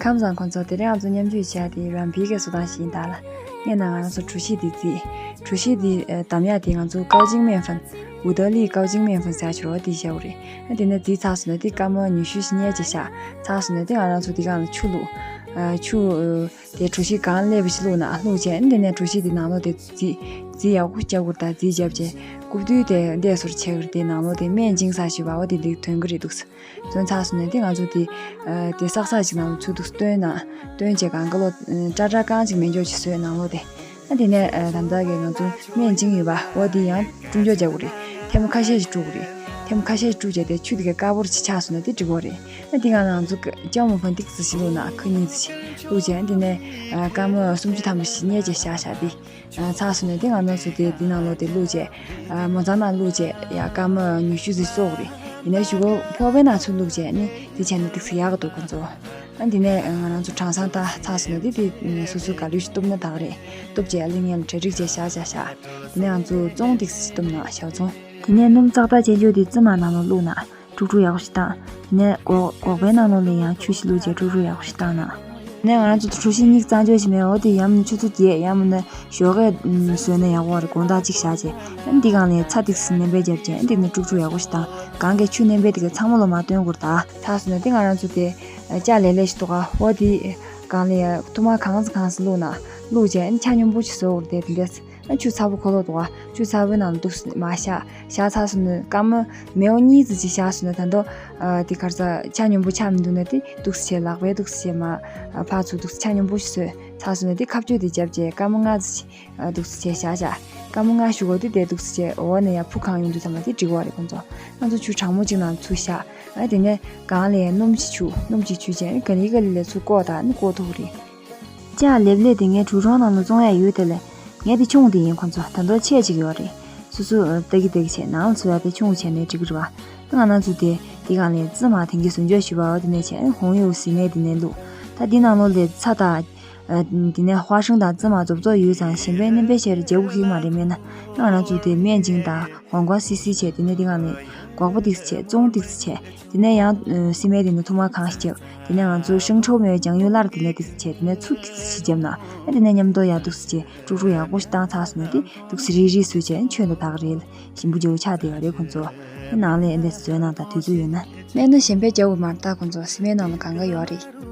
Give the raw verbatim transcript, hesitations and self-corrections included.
ཁམས་བཟང་ཁོང་ཚོ། དེ་རིང་ང་ཚོ་མཉམ་སྤྱོད་བྱ་དེ་རམ་བིའི་གི་བཟོ་སྟངས་ཤིག་ཡིན་ད་ལ། ངས་ན་ང་རང་ཚོ་གྲོ་ཞིབ་དེ་རྩིས། གྲོ་ཞིབ་དེ་ཨ་དམ་ཡག་དེ་ང་ཚོ་高筋面粉། 五得利高筋面粉 ཟེར་ཆོག་དེ་བྱ་བ་རེད། ཨ་དེ་ནས་རྩིས་ཚར་སོང་ན་དེ་སྐར་མ་ཉི་ཤུ་ཞིག་མཉེས་བྱས་བཞག་ཚར་སོང་ན་དེ་ང་རང་ཚོ་དེ་གང་ལ་ཆུ་བླུགས། ཨ་ཆུ་ཨ་དེ་གྲོ་ཞིབ་གང་སླེབས་པ་ཞིག་བླུགས་ན་བླུགས་བྱས། ཨ་དེ་ནས་གྲོ་ཞིབ་དེ་ནང་ལོགས་དེ་རྩིས། རྩིས་ཡག་པོ་རྒྱབ་དགོས་རེད། ད་རྩིས་བརྒྱབ་བྱས་རྐུབ་རྡོལ་དེ་འདས་སོར་ཆད་གི་རེད། དེ་ནང་ལོགས་དེ་སྨན་སྦྱིན་ས་ཞིག་བ་བ་དེ་འདི་ཐོན་གི་རེད་འདུག་བཙོན་ཚར་སོང་ནས་དེ་ང་ཚོ་དེ་ཨ་དེ་བསགས་ས་ཞིག་ནང་ཚུར་འདུག་བཏོན་ན། བཏོན་བྱས་གང་ག་ལོ་ཨ་ཀྲ་ཀྲ་རྐང་ཅིག་མེད་འཇོག་ཅིག་བཟོས་ནང་ལོགས་དེ། ཨ་དེ་ནས་ཨ་ད་ལྟ་གི་ང་ཚོ་སྨན་སྦྱིན་ཡོད་པ་འོ་དེ་ཡང་བསྐྲུན་འཇོག་རྒྱག་དགོས་རེད། ཐེངས་མ་ཁ་ཤས་ཤིག་བཀྲུ་དགོས་རེད། ཐེངས་མ་ཁ་ཤས་ཤིག་བཀྲུས་བྱས་དེ་ཆུ་དེ་ག་དཀར་པོར་ཅིག་ཆགས་སོང་ན་དེ་འགྲིག་གི་རེད། ཨ་དེ་ག་ང་ཚོ་ཅ་མོ་ཕན་ཏིག་ཙི་ཞིག་བླུགས་ན་ཁ་ཉིན་ཙི་ཞིག་བླུགས་བྱས། ཨ་དེ་ནས་ཨ་སྐར་མ་སུམ་ཅུ་ཐམ་པ་ཞིག་མཉེས་བྱས་བཞག་བཞག་དེ། ཚགས་སུ་ནས་དེ་ང་རང་ཚོ་དེ་དེ་ནང་ལོགས་དེ་བླུགས་བྱས། མོ་ཚང་ནང་བླུགས་བྱས་ཡ་སྐར་མ་ཉི་ཤུ་ཙམ་བཙོ་དགོས་རེད། ཡིན་ནའི་གཞུག་གུ་ཕོར་པའི་ནང་ཚུར་བླུགས་བྱས་ནི་དེ་བྱས་ན་ཏོག་ཙམ་ཡག་གི་འདུག་ཁོང་ཚོ། ཨ་འདི་ནས་ང་རང་ཚོ་གྲང་སང་ད་ཚགས་སུ་ནས་དེ་དེ་སོ་སོའི་ག་ལུས་ཤིག་གཏུབ་ན་ད་ག་རེད། གཏུབ་བྱས་གླིང་ཡན་གྲ་སྒྲིག་བྱས་བཞག་བཞག་བཞག་དེ་ནས་ང་ཚོ་བཙོང་ཏོག་ཙམ་གཏུབ་ན་ཞག་བཙོང་། དེ་ནས་སྣུམ་ཙག་ཏག་ཅན་ཅོ་དེ་ཙི་མ་ནང་ལ་བླུགས་ན། དཀྲུག་དཀྲུག་ཡག་པོ་ཞིག་བཏང་། དེ་ནས་སྒོག་སྒོག་པའི་ནང་ལོགས་ལ་ཡང་ཆུ་ཞིག་བླུགས་བྱས་དཀྲུག་དཀྲུག་ཡག་པོ་ཞིག་བཏང་ན། དེ་ནས་ང་རང་ཚོ་གྲོ་ཞིབ་སྙིགས་གཙང་སྦྱོར་བྱེད་མེད་འོ་དེ་ཡང་མིན་ཆུ་ཚོད་བརྒྱད་ཡང་མིན་ན་ཞོགས་ཀས་བཟོས་ན་ཡག་པོ་རེད། དགོང་དག་གཅིག་བཞག་བྱས་ཨ་འདི་སྒང་ལ་ཚྭ་ཏོག་ཙམ་སྣོན་པ་བརྒྱབ་བྱས་ཨ་འདི་ནས་དཀྲུག་དཀྲུག་ཡག་པོ་ཞིག་བཏང་། སྒང་གི་ཆུ་སྣོན་པ་དེ་ག་ཚང་མ་ལོ་མ་བཏོན་དགོས་རེད་ད། ཚགས་སུ་ནས་དེ་ང་རང་ཚོ་དེ་ལྕགས་ལེབ་ལེབ་ཞིག་འདུག་ག་འོ་དེ་སྒང་ལ་ཐུར་མ་གང་ཙམ་གང་ཙམ་བླུགས་ན་བླུགས་བྱས་ཨ་ཆ་སྙོམས་པོ་ཞིག་བཟོ་དགོས་རེད་དེ་དེ་འདྲས། ཨ་ཆུ་ཚ་པོ་ཁོ་ལོ་འདུག་ག་ཆུ་ཚ་པོའི་ནང་ལ་ཏོག་ཙམ་མར་བཞག་བཞག་ཚར་སོང་ནས་སྐར་མ་མེའོ་གཉིས་ཙམ་ཅིག་བཞག་སོང་ན་ད་དུང་ཨ་དེ་ག་རེ་ཟ་ཆ་སྙོམས་པོ་ཆགས་མི་འདུག་ན་དེ་ཏོག་ཙམ་བྱས་ལག་པས་ཏོག་ཙམ་བྱས་མར་ཨ་ཕར་ཚུར་ཏོག་ཙམ་ཆ་སྙོམས་པོ་ཞིག་བཟོས་ཚར་སོང་ན་དེ་ཁ་གཅོད་དེ་བརྒྱབ་བྱས་སྐར་མ་ལྔ་ཙམ་ཅིག་ཨ་ཏོག་ཙམ་བྱས་བཞག་བཞག་སྐར་མ་ལྔ་གཞུག་གུ་དེ་དེ་ཏོག་ཙམ་བྱས་འོག་ནས་ཡར་ཕུ་གང་ཡོང་དུས་ཙམ་པ་དེ་འགྲིག་པ་རེད། ཁོང་ཚོ་ང་ཚོ་ཆུ་གྲང་མོ་ཅིག་ནང་ཚུར་བཞག་ཨ་དེ་ནས་སྒང་ལ་ཡར་སྣུམ་ཞིག་བྱུག་སྣུམ་ཞིག་བྱུག་བྱས་ག་ལེ་ག་ལེ་ལ་ཚུར་བཀོག་དང་ནི་བཀོག་ཐུབ་ཀྱི་རེད། ལྕགས་ལེབ་ལེབ་དེ་ངའི་གྲུ་གྲོང་ནང་ལ་བཙོང་ཡ་ཡོད་དེ་ལས། ངའི་དེ་ཆུང་དེ་ཡིན། ཁོང་ཚོ་ད་དུང་ཆེ་གཅིག་ཡོད་རེད། སོ་སོ་ཨ་ལྟ་གི་ལྟ་གི་བྱས་ནང་ལ་ཚུད་ཡ་དེ་ཆུང་བྱས་ནས་འགྲིག་གི་རེད་བ། ད་ང་རང་ཚོ་དེ་དེ་སྒང་ལ་ཙི་མ་དེང་གི་བཟོ་བཅོས་ཞུ་བ་བ་དེ་ནས་བྱས་ཧོང་ཡོ་སི་ནས་དེ་ནས་བླུགས། ད་དེ་ནང་ལོགས་ལ་ཚྭ་དང་། ཨ་དེ་ནས་ཧྭ་ཧྲང་དང་ཙི་མ་རྫོབ་རྫོབ་ཡོད་ཙང་གཞན་པའི་སྣོན་པ་བྱས་རེ་བྱེད་དགོས་ཀྱི་མ་རེད། མེད་ན་ང་རང་ཚོ་དེ་སྨན་སྦྱིན་དང་ཧོང་ཀོང་སི་སི་བྱས་དེ་ནས་དེ་སྒང་ལ་སྒོག་པ་ཏིག་ཙམ་བྱས་བཙོང་ཏིག་ཙམ་བྱས། དེ་ནས་ཡང་ཨ་སི་མེ་དེ་ནས་ཐུར་མ་གང་ཞིག་བརྒྱབ། དེ་ནས་ང་ཚོ་ཧྲེང་ཁྲོ་མེ་ལྗང་ཡུ་སླར་དེ་ནས་ཏིག་ཙམ་བྱས་དེ་ནས་ཚུར་ཏིག་ཙམ་ཞིག་བརྒྱབ་ན་ཨ་དེ་ནས་མཉམ་དུ་ཡར་ཏིག་ཙམ་བྱས་དཀྲུག་དཀྲུག་ཡག་པོ་ཞིག་བཏང་ཚར་སོང་ན་དེ་ཏིག་ཙམ་རིལ་རིལ་བཟོས་བྱས་མཆོད་ད་དག་རེད། ཞིམ་པོ་ཇོ་ཆགས་བསྡད་ཡོད་རེད་ཁོང་ཚོ། དེ་ནང་ལ་ཨེ་འདྲས་བཟོས་གནང་དང་དུས་ཚོད་ཡོད་ན། སྨན་སྣ་གཞན་པའི་རྒྱབ་དབུ་མར་ལྟ་ཁོང་ཚོ་སི་མེ་ནང་ལ་གང་ག་ཡོད་རེད།